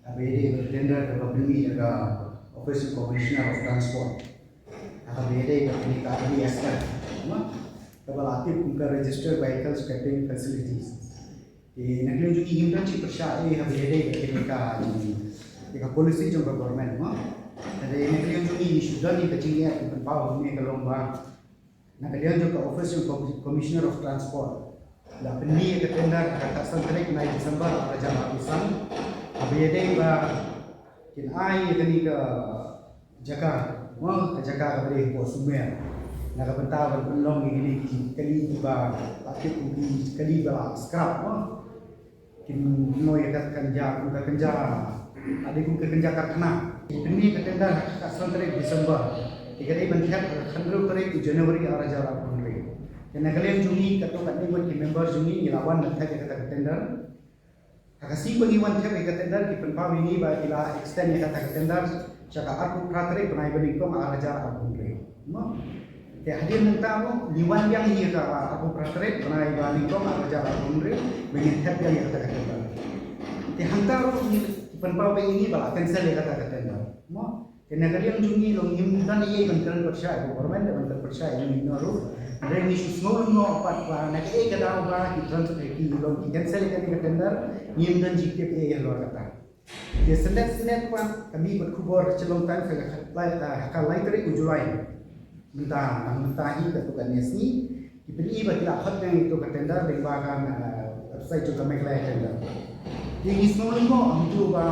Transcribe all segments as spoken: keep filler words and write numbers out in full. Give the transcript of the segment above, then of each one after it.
Haba ïadei bad ka tender kaba pynmih da ka Office of Commissioner of Transport. Haba ïadei bad kane ka R B S F, ma? Kaba la tip kum ka Registered Vehicle Scrapping Facilities. Te na ka liang jong ngi ngim don jingpyrshah ei haba ïadei bad kane ka, ka policy jong ka government, ma? Te na ka liang jong ngi ngi shu don ïa ka jingeh, ka pynpaw hangne ka long ba na ka liang jong ka Office jong ka Commissioner of Transport, la pynmih ïa ka tender ha ka khatsan tarik bnai December ar hajar arphew san. Haba ïadei ba kin ai ïa kane ka jaka, ma, ka jaka kaba dei hapoh Sumer, na ka bynta ban pynlong ïa kine ki kali kiba la tip kum ki kali ba la scrap, ma. Kin noi ïa ka kynja, kum ka kynja, dei kum ka kynja karkhana. Pynmih ka tender ha ka khatsan tarik December. Te ka dei ban thep ha ka khathynriew tarik u January ar hajar arphew hynriew. Te na ka liang jong ngi, katto katne ngut ki member jong ngi, ngi la wan ban thep ïa kata ka tender. Ha ka sngi ba ngi wan thep ïa ka tender, ki pynpaw ïa ngi ba ki la extend ïa kata ka tender sha ka arphew phra tarik bnai ba nyngkong ar hajar arphew hynriew. Mo? Te hadien nangta mo, ngi wan biang ïa ka arphew phra tarik bnai ba nyngkong ar hajar arphew hynriew, ba ngin thep biang ïa kata ka tender. Te hangta ruh ngi pynpaw ba ïa ngi ba la cancel ïa kata ka tender. Mo? Te na ka liang jong ngi long ngim don ei ei ban kren pyrshah ïa ka government, ban kren pyrshah ïa ngi noh ruh. Hynrei ngi shu sngew lyngngoh pat ba na kaei ka daw ba ki trans-, ki long ki cancel ïa kane ka tender, ngim don jingtip ei ei halor kata. Te syndet syndet pat ka mih bad khubor Shillong Times ha ka lai, ha ka lai tarik u July. Mynta, mynta hi katto katne sngi ki pyni ba ki la khot biang ïa kato ka tender lyngba ka, ah, website jong ka Meghalaya Tender. Te ngi sngew lyngngoh hangto ba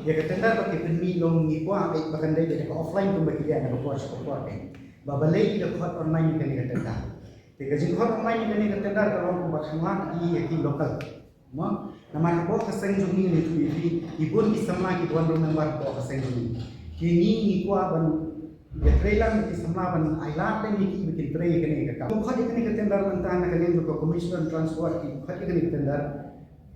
ïa ka tender ba ki pynmih long ngi kwah ba kan dei ka offline kumba ki leh na ka por sha ka por, eh. Ba balei ki da khot online ïa kane ka tender. Te ka jingkhot online ïa kane ka tender ka long kumba khanglad ïa ki local. Mo, namar hapoh ka seng jong ngi, ngi ïathuh ïa phi, ki bun ki samla kiba wan remember hapoh ka seng jong ngi. Te ngi, ngi kwah ban ïatrei lang ki samla ban ailad lem ïa ki ba kin trei ïa kane ka kam. Khot ïa kane ka tender mynta na ka liang jong ka Commissioner on Transport, ki khot ïa kane ka tender.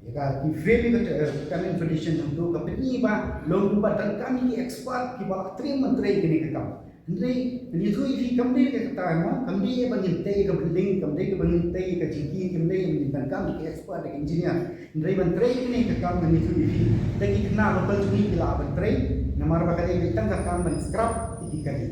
Ïa ka, ki frame ïa ka, eh, term and condition jong to, ka pyni ba long kumba donkam ïa ki expert kiba la trei ban trei ïa kane ka kam. Hynrei ngan ïathuh ïa phi, kam dei kata, mo, kam dei ba ngin tei ka building, kam dei ba ngin tei ka jingkiew, kam dei ba ngin donkam ïa ka expert, ïa ka engineer. Hynrei ban trei kane ka kam, ngan ïathuh ïa phi, da ki khynnah local jong ngi ki lah ban trei, namar ba ka dei tang ka kam ban scrap ïa ki kali.